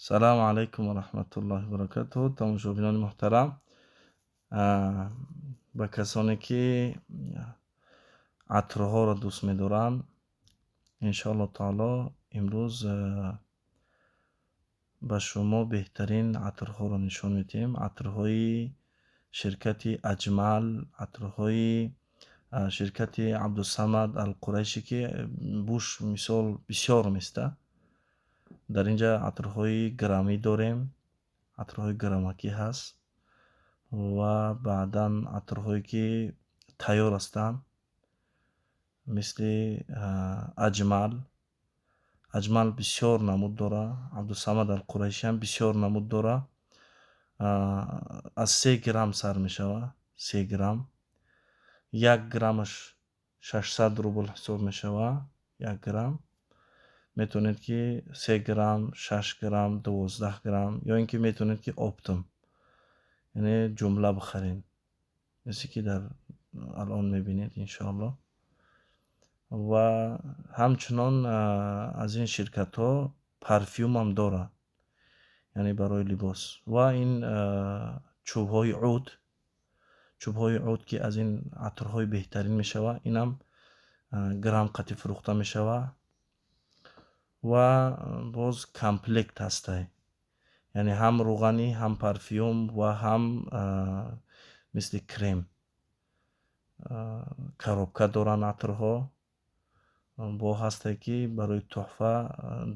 Салому алайкум ва раҳматуллоҳи баракатуҳ. Тамошобинони муҳтарам, ба касоне ки атрҳоро дӯст медоранд, иншоаллоҳ таоло имрӯз ба шумо беҳтарин атрҳоро нишон медиҳем. Атрҳои ширкати Аҷмал, атрҳои ширкати Абдусамад Алқурайшӣ, ки буш мисол бисёр места. Дар ин ҷа атрҳои граммӣ дорем, атрҳои граммакӣ ҳаст ва баъдан атрҳое ки тайёр ҳастанд, мисли Аҷмал. Аҷмал бисёр намуд дора, Абдусамад Алқурайшиам бисёр намуд дора. Аз 3 грамм сар мешавад, 3 грамм. 1 граммаш 600 рубл ҳисоб мешавад, 1 грамм. Метавонед ки 3 грамм, 6 грамм, 12 грамм ё ин ки метавонед ки оптом, яъне ҷумла бихаред, мисли ки дар алон мебинед, иншоаллоҳ. Ва ҳамчунон аз ин ширкатҳо парфюмам дорад, яъне барои либос. Ва ин чӯбҳои уд, чӯбҳои уд, ки аз ин атрҳои беҳтарин мешавад, инам грамм қатӣ фурӯхта мешавад. Ва боз комплект ҳастай, яъне ҳам рӯғанӣ, ҳам парфюм ва ҳам мисли крем, коробка доранд атрҳо. Бо ҳасте ки барои тӯҳфа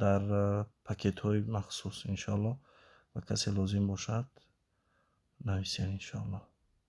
дар пакетҳои махсус. Иншоаллоҳ, ба касе лозим бошад, нависед, иншоаллоҳ.